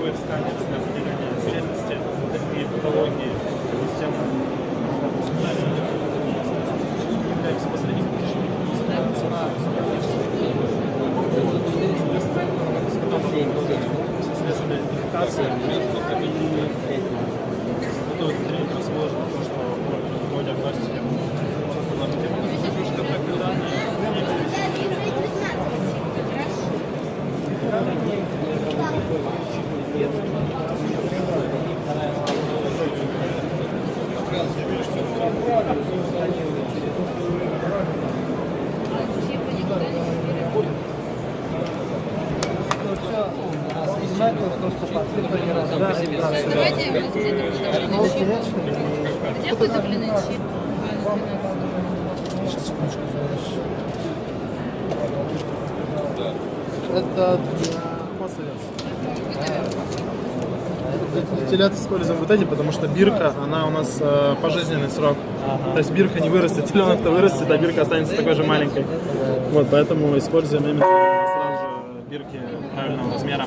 цифровых сканеров для определения стельности и патологии системы являемся посредником, цена, средства идентификации и вот этот сложно, то, что по диагностике. Давайте где выдавлены чип? Сейчас, секундочку, зараз. Это для косовец. Телят используем вот эти, потому что бирка, она у нас пожизненный срок. То есть бирка не вырастет, теленок-то вырастет, а бирка останется такой же маленькой. Вот, поэтому используем именно сразу же бирки правильного размера.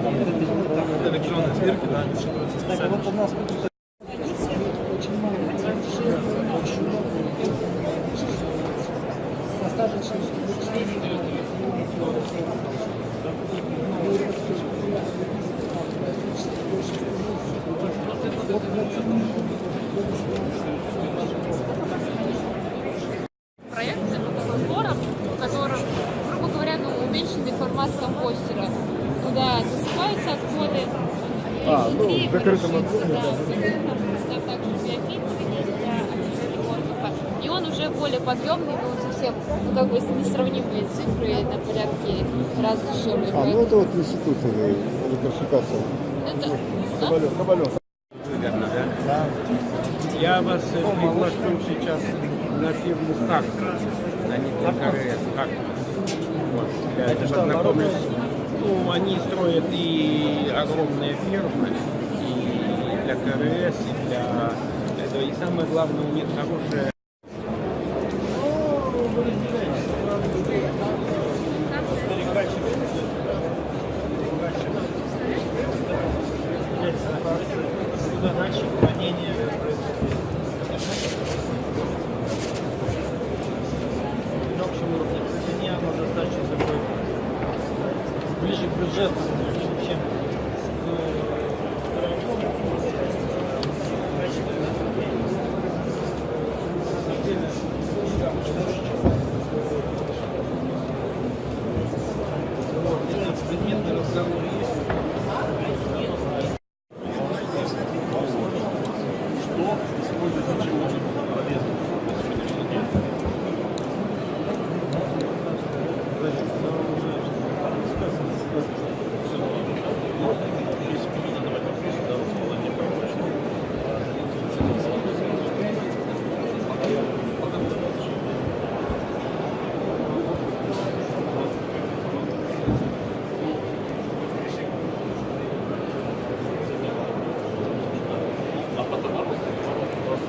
Это электронные бирки, да, они считываются специально. Проект это такой короб, в котором, грубо говоря, ну, уменьшенный формат компостера. Туда засыпаются отходы. А, ну, внутри в закрытом ворошится, объеме, да, в закрытом. Там также биофильтры есть для очистки воздуха. И он уже более подъемный, ну, совсем, ну, как бы несравнимые цифры на порядке раз дешевле. А, ну это вот институт электрификации. Это, а? Соболев, Соболев. Выгодно, да? Я вас приглашу сейчас на фирму «Как». Они КРС, «Как». Вот, для Это что, познакомлюсь. Ну, они строят и огромные фермы, и для КРС, и для этого. И самое главное, у них хорошая. Куда дальше хранение на общем уровне по цене оно достаточно такой ближе к бюджету, чем к дорогому. Качественно. Отдельно, больше, чем. Вот, предметный разговор есть. Что используют для чего полезно на сегодняшний день. Если задавать вопросы, да, вот не прозрачно. А по товару, у вас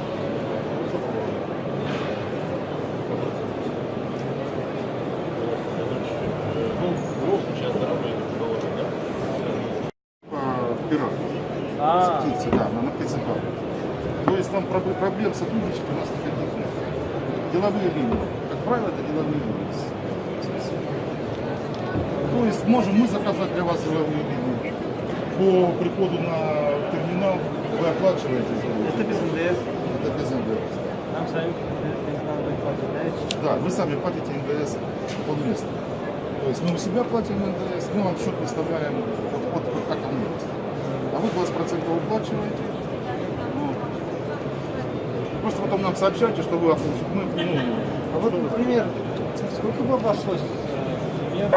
ну, рост сейчас дорогой доллар, да? Пирог. С птицы, да, на птицефабрике. То есть там проблем сотрудничать у нас никаких нет. Деловые линии. Как правило, это деловые линии. То есть можем мы заказать для вас деловые линии. По приходу на терминал вы оплачиваете за Это без НДС. Это без НДС. Нам сами НДС надо будет платить, да? Да, вы сами платите НДС под место. То есть мы у себя платим НДС, мы вам счет выставляем вот как он есть. А вы 20% уплачиваете. Ну, просто потом нам сообщайте, что вы оплачиваете. Мы, ну, А вот, например, сколько бы обошлось, например,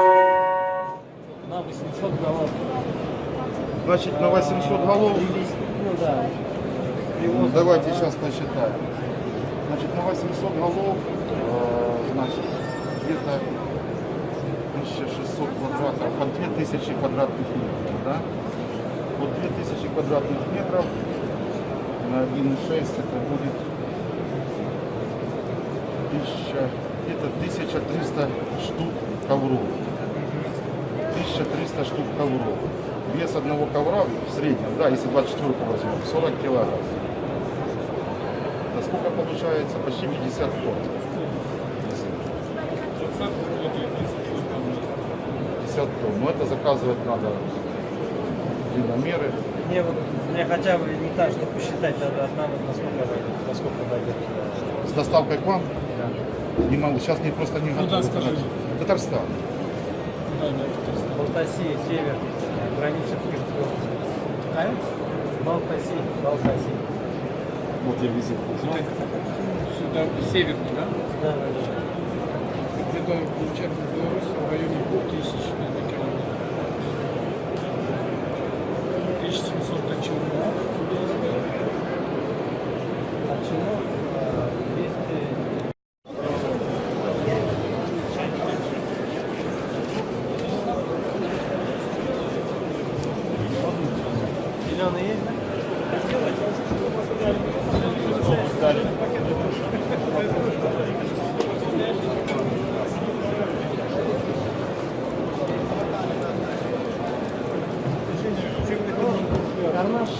на 800 голов? Значит, на 800 голов, Привезти, ну да, ну, привоз. давайте сейчас посчитаем. Значит, на 800 голов, значит, где-то 1600 квадратов, по 2000 квадратных метров, да? Вот 2000 квадратных метров на 1,6 это будет 1000, где-то 1300 штук ковров. 1300 штук ковров. Вес одного ковра в среднем, да, если 24 возьмем, 40 килограмм. Это сколько получается? Почти 50 тонн. 50 тонн. Но это заказывать надо длинномеры. Мне вот, мне хотя бы не так, чтобы посчитать, надо одна вот насколько войдет, насколько войдет. С доставкой к вам? Не могу. Сейчас мне просто не Куда, готовы. скажи? Татарстан. Балтаси, север, граница с Кыргызской областью. Балтаси, Балтаси. Вот я везде. Сюда северный, да? Да. Где-то получается в Беларуси в районе 2000, наверное, километров. 1700 до Челнов. От Челнов 200. Зеленый есть, да? Карнаш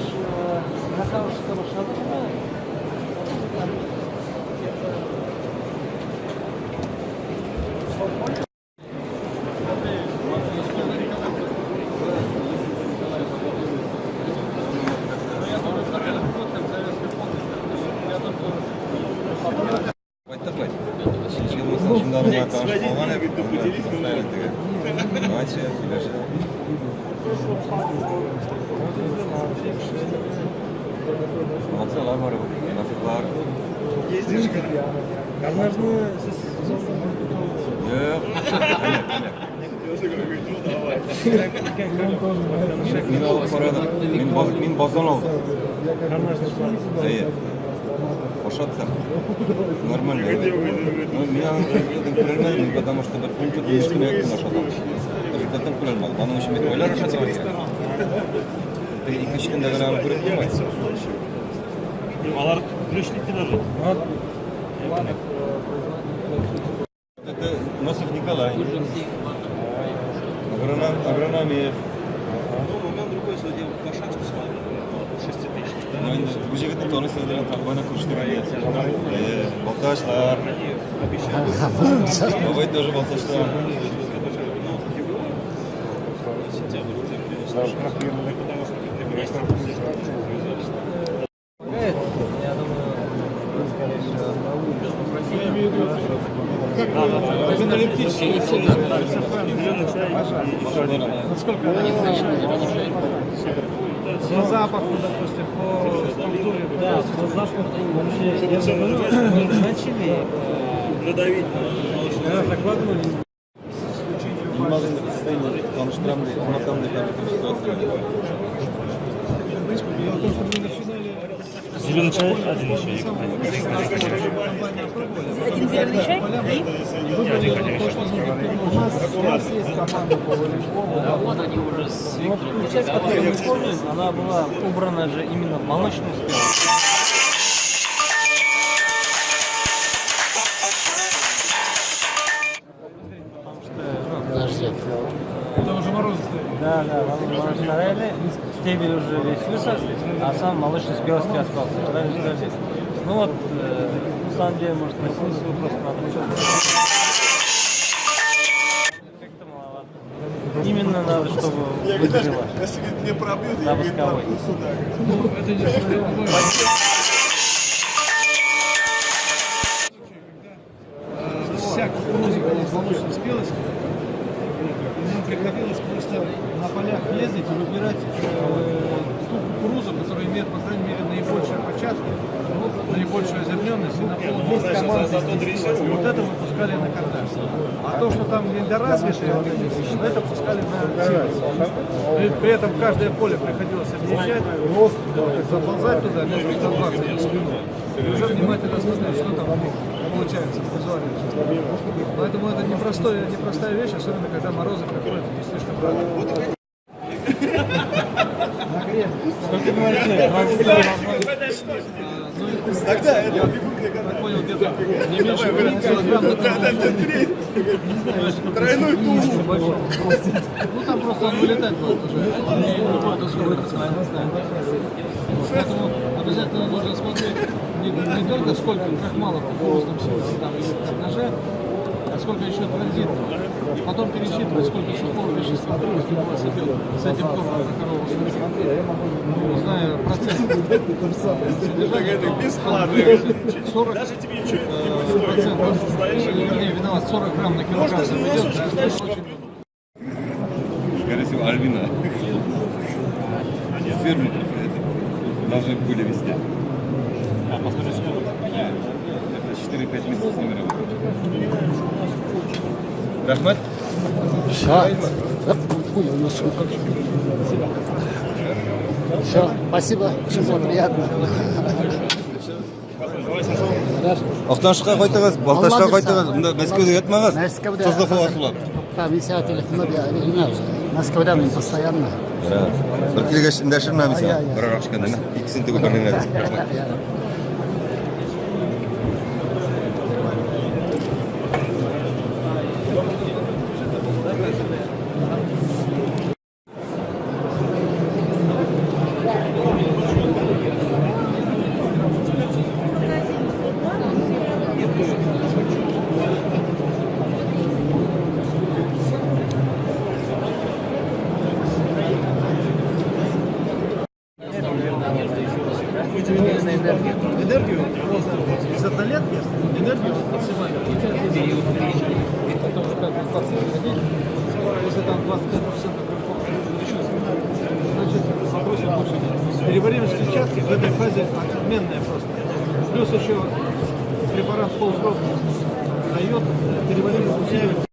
Мин алып карадым. Мин баздан алдым. Әйе. Ошаттым. Нормально. Ну, мин аны күрәлмәдем, потому что бер пункт кенә ашадым. Результатын күрәлмәдем. Аның өчен бит байлар ашатырга кирәк. Теге икенче көндә генә аны күреп булмый. Алар көчле иттеләр. Это Носов Николай. Агрономия. Ну, момент другой, сегодня по Шацку смотрел, 6 тысяч. Бу егетне таныйсыз дигән тагын күршеләр. Балтачлар. Бабай тоже балтачлар. Я думаю, скорее всего, По запаху, допустим, по структуре. Да, по запаху вообще, я говорю, мы начали Надавить. когда закладывали. Yılmaz таныштырам ди, аңлатам ди бөтен ситуацияне. Зеленый чай один еще. Один зеленый чай и У нас есть команда по волейболу. Да, вот они уже с Виктором. Ну, часть, которую мы используем, она была убрана же именно в молочную сферу. Подожди. Там уже морозы стоят. Да, мороз стояли, стебель уже весь высох, а сам молочный спелости остался. Ждали, ждали. Ну вот, на самом деле, может, на синусовую просто надо. Эффекта маловато. Именно надо, чтобы выгорело. Если не пробьют, На восковой. сюда. Вся кукуруза была в молочной спелости. И нам приходилось просто на полях ездить и выбирать ту кукурузу, которая имеет, по крайней мере, наибольшие початки, наибольшую озерненность и на полу. Вот это выпускали на карнаж. А то, что там недоразвитые, это пускали на силос. И при этом каждое поле приходилось объезжать, заползать туда метров на 20 в глубину. И уже внимательно смотреть, что там получается визуально. Поэтому это непростая вещь, особенно когда морозы приходят не слишком рано. Сколько говорите? 22. Тогда это Понял, где-то не меньше килограмм на тройной тулуп. Ну там просто он вылетать будет уже. Поэтому обязательно нужно смотреть не только сколько крахмала в кукурузном семени там или в ноже, а сколько еще транзитного. И потом пересчитывать, сколько сухого вещества полностью у вас идет с этим кормом на корову. Ну, зная процесс содержания, то Бесплатно. 40 Даже тебе ничего не будет стоить. процентов, Просто стоишь и вернее, виноват, 40 грамм на килограмм Можно же там идет, носочек, да, знаешь, очень Скорее всего, Альвина. Ферму это должны были вести. А, посмотри, сколько. Это 4-5 месяцев с ними работали. Рәхмәт? Все. Все, спасибо, очень было приятно. Актанышка кайтыгыз, Балтачка кайтыгыз, монда Мәскәүдә ятмагыз. Мәскәүдә. Тозлы һава сулап. Да, мин сиңа телефонда Мәскәүдә мин постоянно. Бер килгәч эндәшермен мин сиңа. Ай, ай, ай. Бер төшкәндә, мә, икесен тегү бер генә. Рәхмәт. Энергию просто из однолетки энергию максимально. Потому что как инфлация выходить, если там 25% еще, значит, попросим больше нет. Переваримость клетчатки в этой фазе отменная просто. Плюс еще препарат полсрока дает переваримость усиливает.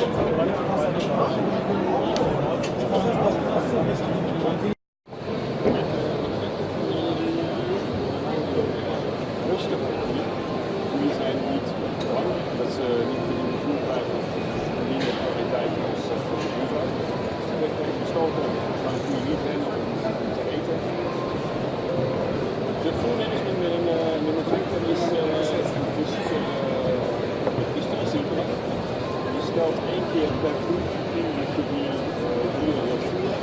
Die zijn niet bang dat ze niet voldoende voer krijgen of minder kwaliteit als de buurvrouw. Dus die werd even gestoken, maar dan kun je niet rennen om te eten. De voermanagement met een tractor is in principe is vrij simpel. Je stelt één keer per vroeg in dat je die dieren wilt voeren.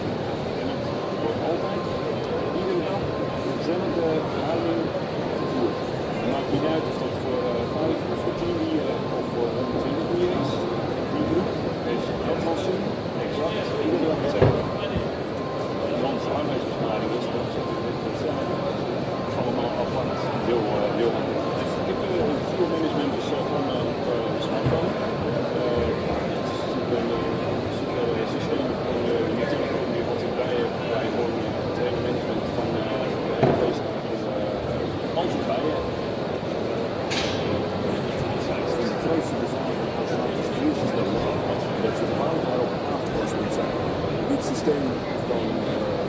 En het wordt altijd, iedere dag, dezelfde verhouding gevoerd. Het maakt niet uit of dat voor 5 of voor 10 dieren of voor 120 dieren is. Die groep is elk rantsoen exact iedere dag hetzelfde. Want de arbeidsbesparing is dat je het zelf allemaal apart heel, heel handig. Ik heb het voermanagement is gewoon op de smartphone. Het is natuurlijk een super systeem van je telefoon die altijd bij je, waar je gewoon het hele management van de feest altijd bij je hebt. Het grootste gevaar van het automatisch voersysteem is dat je bouw daarop aangepast moet zijn. Dit systeem kan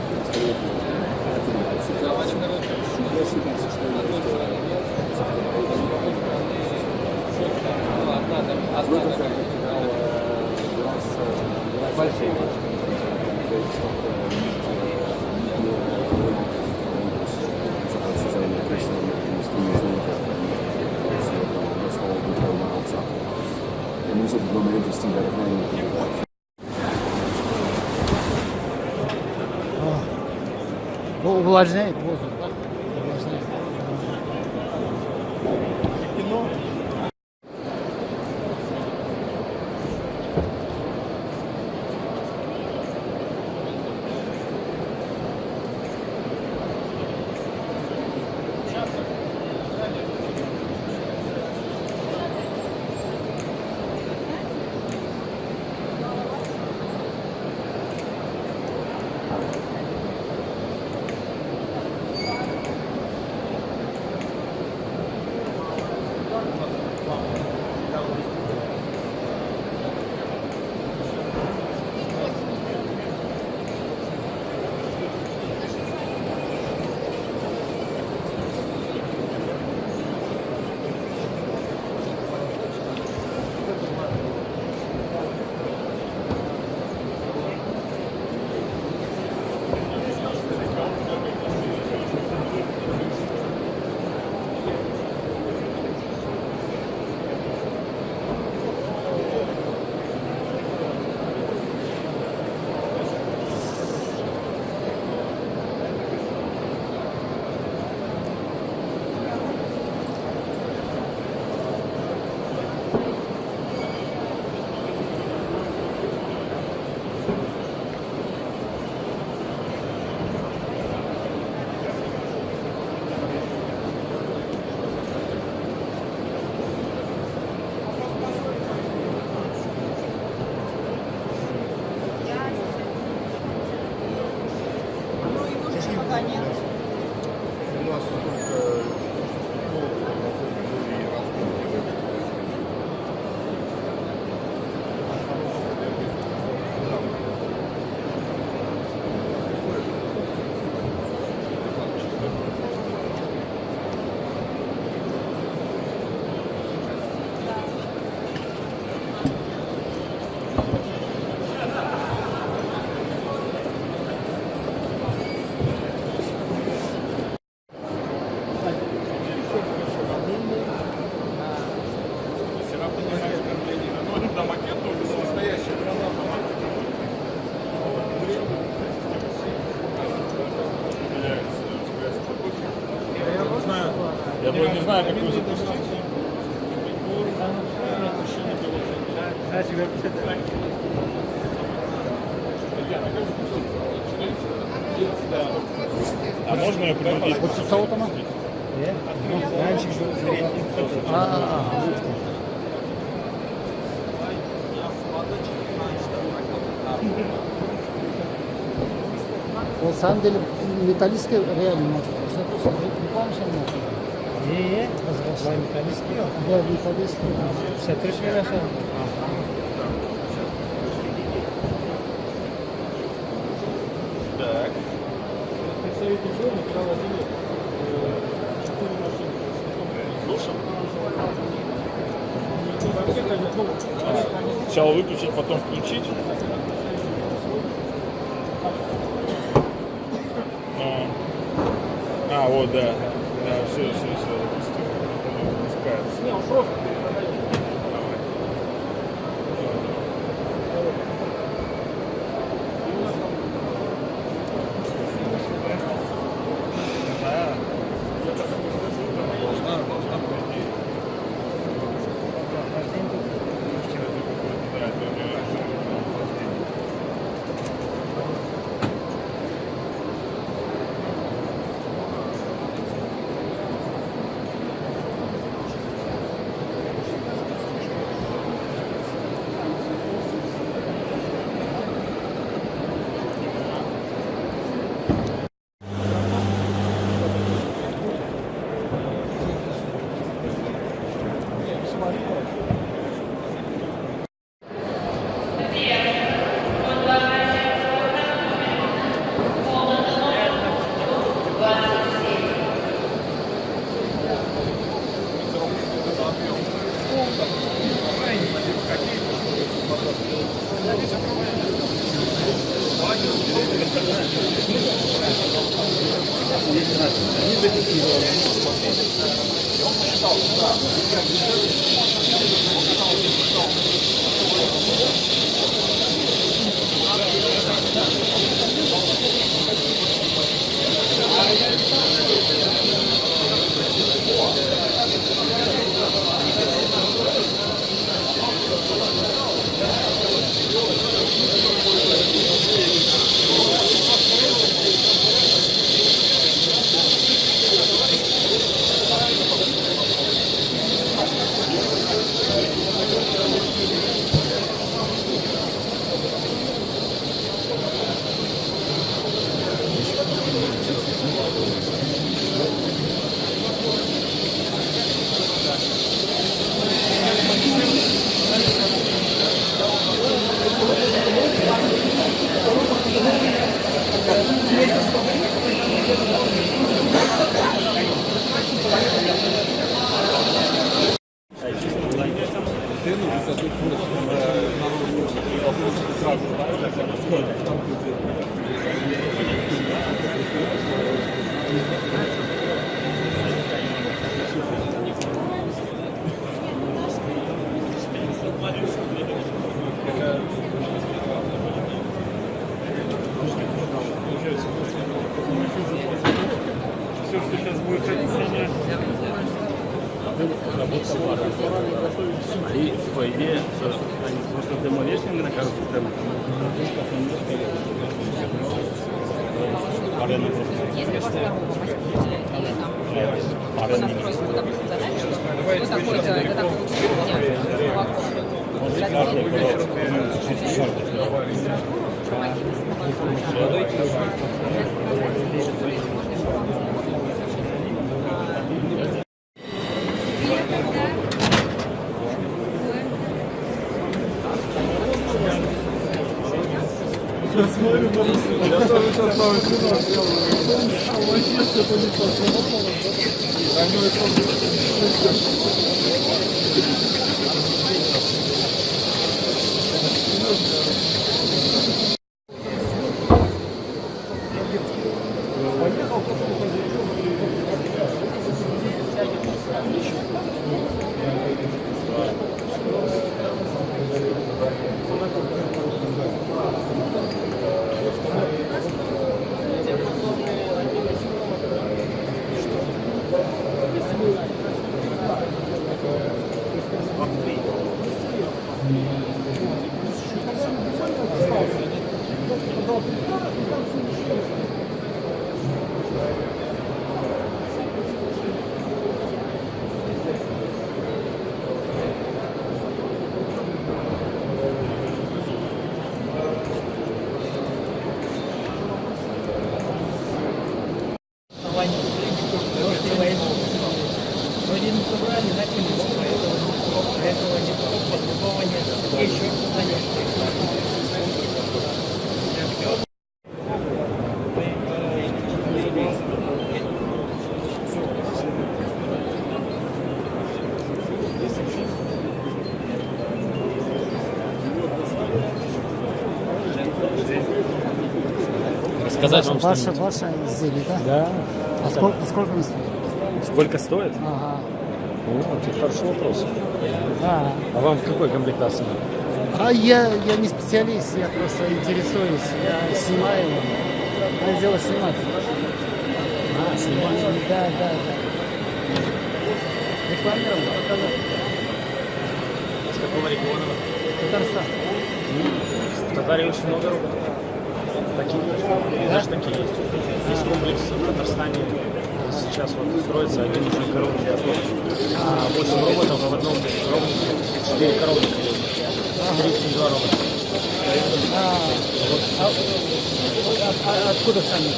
geïnstalleerd worden uit de huissituatie. Suggressie dit systeem heeft Gelukkig heb je wel de ras de wetenschap niet meer dus ze zijn christen industrie is niet dat is best wel een normaal zaak. En nu zit het moment is die werknemer. Увлажняет воздух, да? Увлажняет. Ну и уже пока нет. У нас только Я не знаю, как его запустить. А можно я принудить? Вот социалотома? На самом деле металлическая реально может. Не, металлический. Да, металлический. 53 миллиона. Возили 4 машины. Душем? Сначала выключить, потом включить. А, вот, да. Да, все, все, все, запустил. Запускается. Не, он просто перепродает. Давай. Да. Должна по идее. Да, это у нее режим охлаждения. Все, что сейчас будет объяснение. И, по идее, они просто демо-версию на каждую тему. Если у вас коробка мастительная или там вы настроите, ну, допустим, задание, что вы такой-то, это такой молоко, Я тоже сейчас самое кино сделаю. Вообще что-то не то. Рассказать вам что-нибудь. Ваше изделие, да? Да. А сколько он стоит? Сколько стоит? Ага. О, это хороший вопрос. Да. А вам в какой комплектации надо? А я не специалист, я просто интересуюсь. Я снимаю. Мое дело снимать. А, снимать? Да. Рекламировать, показать. С какого региона вы? Татарстан. В Татарии очень много роботов. Такие, даже такие есть. Есть комплекс в Татарстане. Сейчас вот строится один уже коровник готов. 8 роботов, а в одном коровнике 4 коровника. 32 робота. А откуда сами?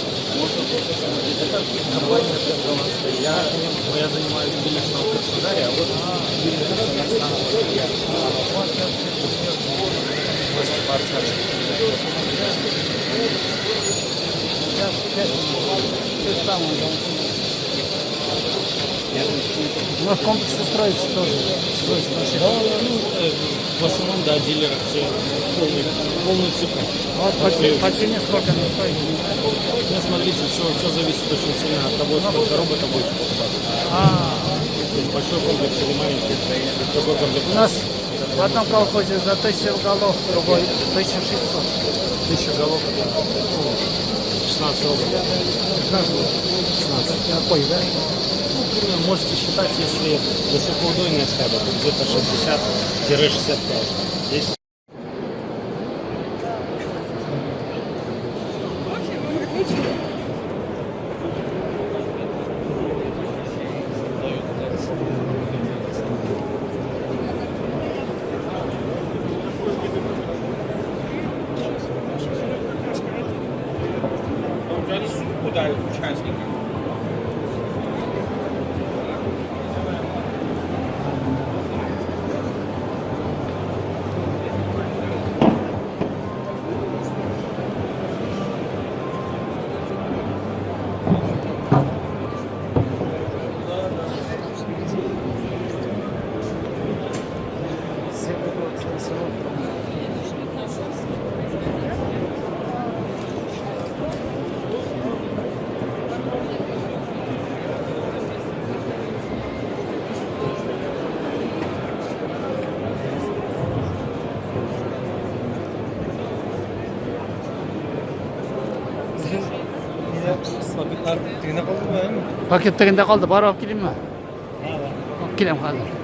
Это компания голландская. Я занимаюсь дилерством в Краснодаре, а вот дилер Татарстана. Можете пообщаться. Сейчас. У нас комплексы строятся тоже. Да, ну, в основном, да, дилеры все полную цифру. Вот по цене сколько она стоит? Ну, смотрите, все зависит очень сильно от того, сколько робота будет покупать. То есть большой комплекс или маленький, какой комплект? У нас в одном колхозе за 1000 голов, другой 1600. 1000 голов, это 16 роботов. 16. Какой, да? Ну, примерно можете считать, если высокоудойное стадо, то где-то 60-65. Здесь Ударил участников. Paket teginde qoldi, borib olib kelaymi? Olib kelaman hozir.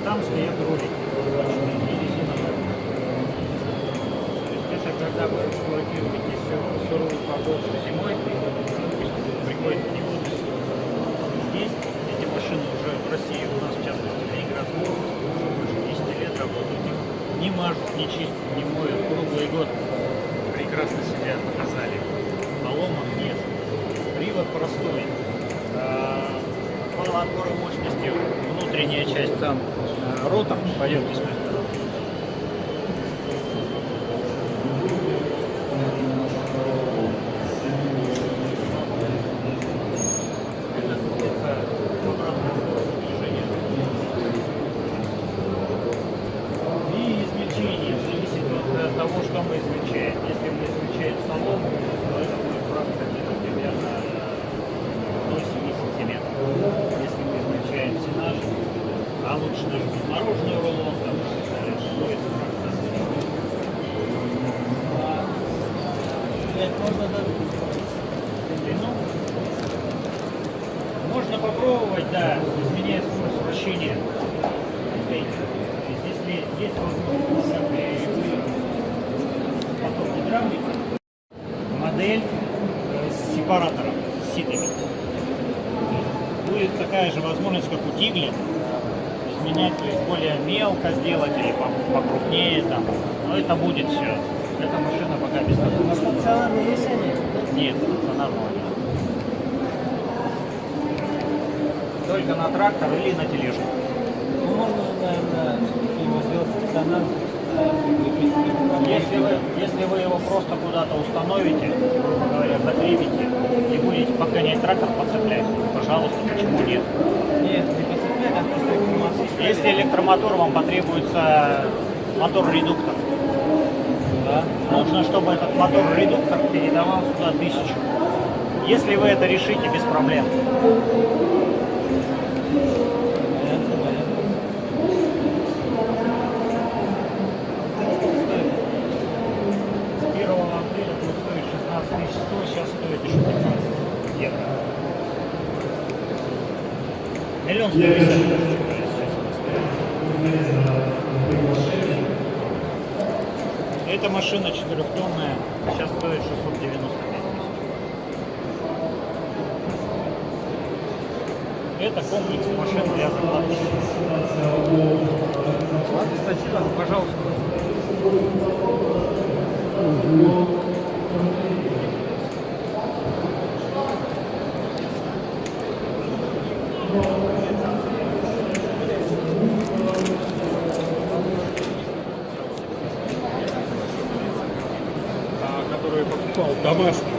Там стоят ролики. Это когда вы эксплуатируете сырую погоду зимой, приходит к негодности. Здесь эти машины уже в России, у нас в частности в Ленинградской области, уже больше 10 лет работают. Их не мажут, не чистят, не моют. Круглый год прекрасно себя показали. Поломок нет. Привод простой. Мало отбора мощности, внутренняя часть сам ротор. Пойдемте с той стороны. Это крутится в обратную сторону движения. И измельчение зависит от того, что мы измельчаем. Если Переключение контейнера. То есть если есть возможность регулировать поток гидравлики, модель с сепаратором, с ситами. То есть будет такая же возможность, как у тигля, изменять, то есть более мелко сделать или покрупнее там. Но это будет все. Эта машина пока без такого. А стационарные есть они? Нет, стационарного нет. Только на трактор или на тележку. Ну, можно же, наверное, все-таки его сделать стационарным, прикрепить к Если вы его просто куда-то установите, грубо говоря, закрепите и будете подгонять трактор, подцеплять, пожалуйста, почему нет? Нет, не подцеплять, а просто электромотор. Если электромотор, вам потребуется мотор-редуктор. Да. Нужно, чтобы этот мотор-редуктор передавал сюда 1000. Если вы это решите, без проблем. Понятно, понятно. С 1 апреля будет стоить 16 100, сейчас стоит еще 15 евро. 1 150 000 сейчас она стоит. Эта машина четырехтонная, сейчас стоит 695 тысяч. Это комплекс машин для закладки. Ладно, спасибо. Пожалуйста. Который покупал домашний.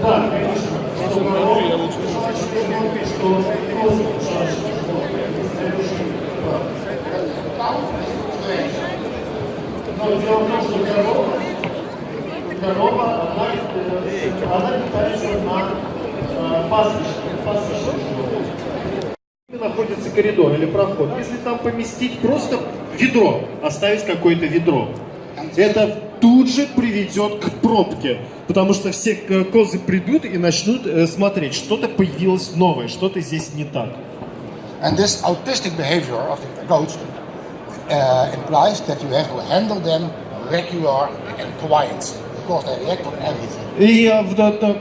Да, конечно. Что козы Но дело в том, что корова, она питается на пастбище, пастбище. Находится коридор или проход. Если там поместить просто ведро, оставить какое-то ведро, это тут же приведет к пробке, потому что все козы придут и начнут смотреть, что-то появилось новое, что-то здесь не так. And this autistic behavior of the goats implies that you have to handle them regular and quiet, because they react on everything. И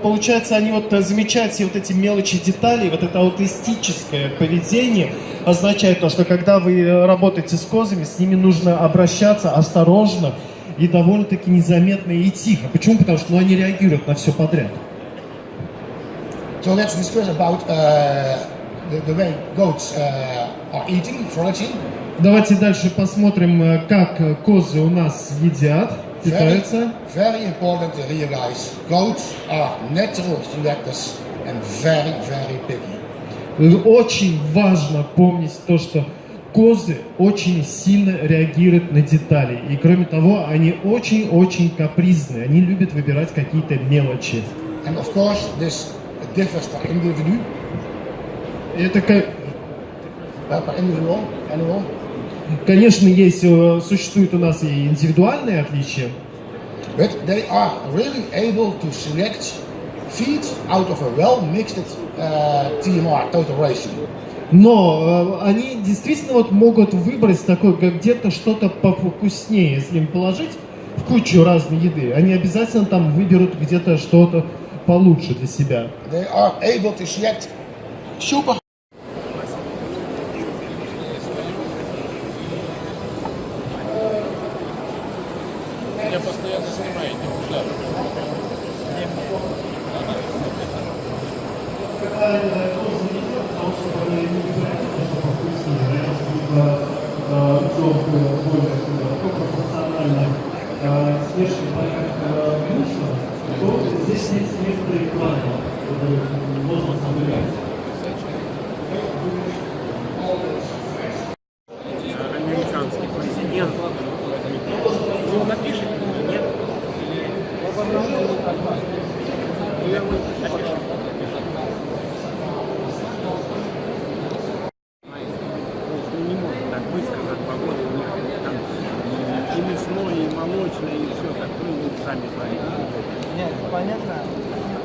получается, они вот замечают все вот эти мелочи, детали, вот это аутистическое поведение означает то, что когда вы работаете с козами, с ними нужно обращаться осторожно и довольно-таки незаметно и тихо. Почему? Потому что, ну, они реагируют на все подряд. So let's discuss about the way goats are eating, foraging. Давайте дальше посмотрим, как козы у нас едят, Very, питаются. very important to realize goats are natural selectors and very, very picky. Очень важно помнить то, что козы очень сильно реагируют на детали. И кроме того, они очень-очень капризны. Они любят выбирать какие-то мелочи. And of course, this differs per individu, Это как, per individual animal. Конечно, есть, существует у нас и индивидуальные отличия. But they are really able to select feed out of a well-mixed TMR, total ration. Но они действительно вот могут выбрать такое, как где-то что-то повкуснее. Если им положить в кучу разной еды, они обязательно там выберут где-то что-то получше для себя. They are able to select super Меня постоянно снимаете. Да. Когда козы едят, потому что они не выбирают то, что повкуснее, они более пропорционально смешанный порядок нужно, то здесь есть некоторые правила, которые можно соблюдать. Американский президент. Ну, напишите, нет? Или... Напишем. сами знаете. Нет, понятно.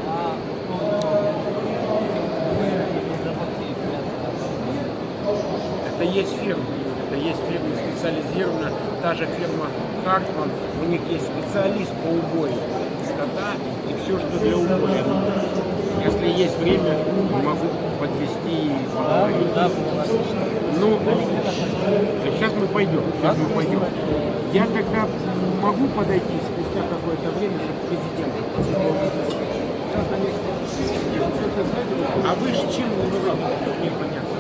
А по поводу разработки мяса? Это есть фирма. Это есть фирма специализированная. Та же фирма Хартман, у них есть специалист по убою скота и все, что для убоя. Если есть время, могу подвести и поговорить. Да, Ну, сейчас мы пойдем. Сейчас мы пойдем. Я тогда могу подойти спустя какое-то время, чтобы президент. А вы ж чем убивали? Непонятно.